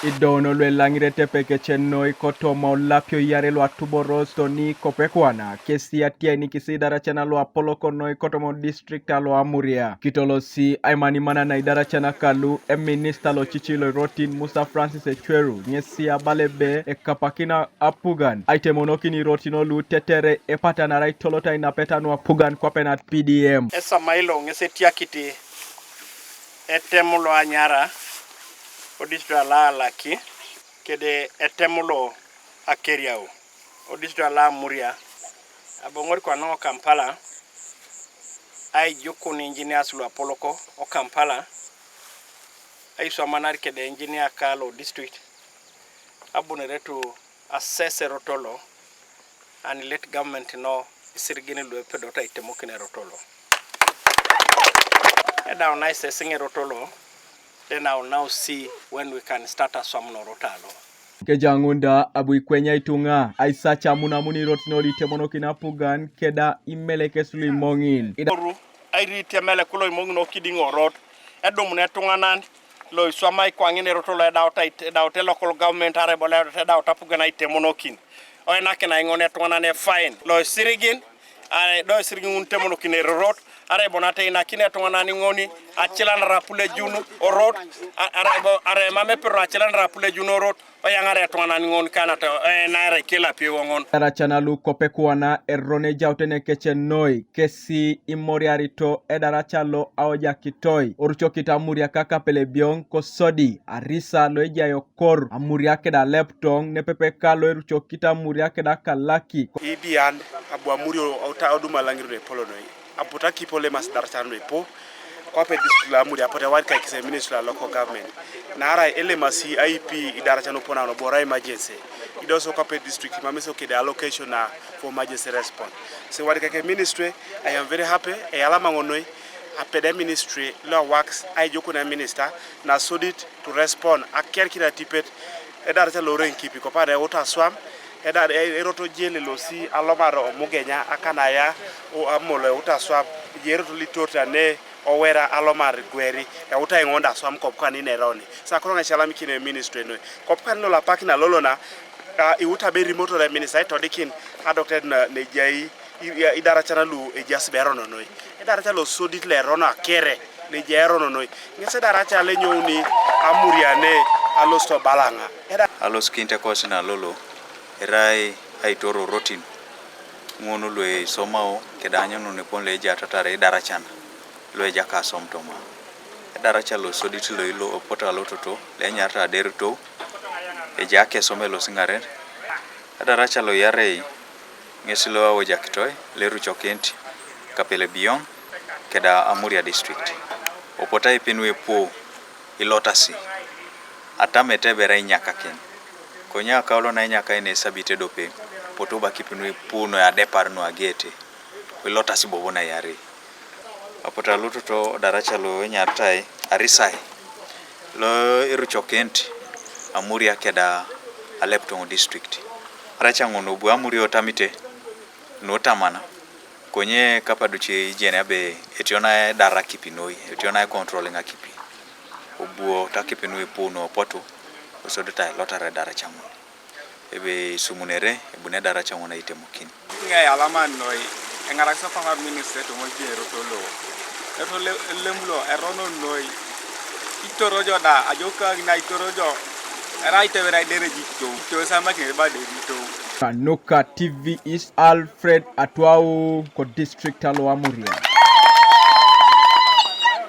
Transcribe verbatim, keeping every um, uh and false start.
Idono luelaŋirete pekece noi kotoma olapio iare luatuboros toni kopekwana kesi atiainikisi idaracan luapolok noi kotoma district alo Amuria. Kitolosi aimanimana na idaracan kalu eminista locici loirotin Musa Francis Ecweru ŋesi abala ebe ekapakina apugan aitemonokin irotin lu tetere epatanarai tolot ainapeta nuapugan kwape na P D M. Esamailo ŋesi etiakiti etem lo anyara, o district alo alaki, kede etem lo akeriau, o district alo Amuria, aboŋor kwana o Kampala, aijukun engineers luapolok o Kampala, aiswamanar kede engineer kalo district, abunere tu assess erot lo, and let government know isirigin luepedoto aitemokin erot lo. Edau naisesing erot lo, then I will now see when we can start aswam norot alo. Kejaŋun da abu ikwenya ituŋa aisacamunamun irotin olitemonokin apugan keda imelekes luimoŋin. Ida- Oru, airite melek loimoŋin okidiŋ orot, edumuna etuŋanan loiswamai kwaŋin erot lo edaut ait-, edaut local government arai bo lo edaut apugan aitemonokin. Oinakin aiŋon etuŋanan efain loisirigin, arai do isirigin ŋun temonokin erorot, arai bo nateinakin etuŋanan ŋoni acilanar apulejun orot, a-, arai bo, arai mam epero acilanar apulejun orot, oyaŋar etuŋanan ŋon kanata, eh, naerai kelapio woŋon. Edaracan lu kopekwana eron ejautene kece noi, kesi imoriarito edaraca lo aojakitoi, orucokit Amuria ka Kapelebioŋ kosodi, arisa lo ejai okor, Amuria keda Leptong, nepepeka lo erucokit Amuria keda Kalaki. Ibian, abu Amuria oduma laŋirun epol noi. Apotu akipi olemas idaracan nuipu, kwape district lo Amuria apotu ewad kaikis e ministry lo local government. Naarai elemasi aipi idaracan nupo na nobora emergency. Ido so kwape district mam iso kede allocation na for emergency response. So ewad kaike ministry, I am very happy, eyalama ŋo noi, apede ministry lo works, aijukun minister, nasodit, to respond, akiar kina tipet, edaraca lo Renkipi, kopana eut aswam, edar-, e-, erot ojele losi alomar Omugenya, akanaya, o Amolo eut aswam, ejai erot litor tane, Owera alomar Gweri, eut aiŋon da aswam kop kani neroni. Sa koro ŋa isalamikin eministry noi, kop kani lolo apak na lolo na, a, iut abe rimoto da minister aitodikin, adoktet na nejai, i-, i-, idaracan lu ejaas ebe erono noi. Edaracan lo sodit lo erono akere, nejai erono noi. Ŋes edaracan lo enyouni Amuria ne alosit obalaŋa. Eda- Alosikinit ekosi na lolo, erai aitor orotin, ŋun luisomao, keda anyoun nepon lo ejatatar idaracan, lo ejakasom toma. Edaracan lo sodit lo ilo, opotu alototo, lo enyarita aderitou, ejai akesom elosiŋaren. Edaracan lo iarei, ŋes lo awojakitoi, lo erucokinit Kapelebioŋ, keda Amuria district. Opotu aipi nuipu ilotasi, atamete ebe erai inyakakin. Konye akaulo na inyakakin esabit ediope, apotu bo akipi nuipu noi adepar nuageete, ilotasi bobo na iarei. Apotu alototo daraca lo enyaritai arisai, lo erucokinit Amuria keda Aleptong district. Araca ŋun obu Amuria otamite, nutamana, konye kapaduce ijeni abe etionai edar akipi noi, etionai control ŋakipi. Obuo takipi nuipu nuopotu, osodit ailotar edaraca ŋun. Ebe isumunere, ebuni edaraca ŋun aitemokin. Ŋai alaman noi, eŋarakis apasar ministry tomon erot lo. Erot lo elem lo, erono noi. Itorojo da, ajo kak na itorojo, erai teberai derejitou, ito esamakin eba deritou. Kanuka T V is Alfred Atwau, ko district alo Amuria.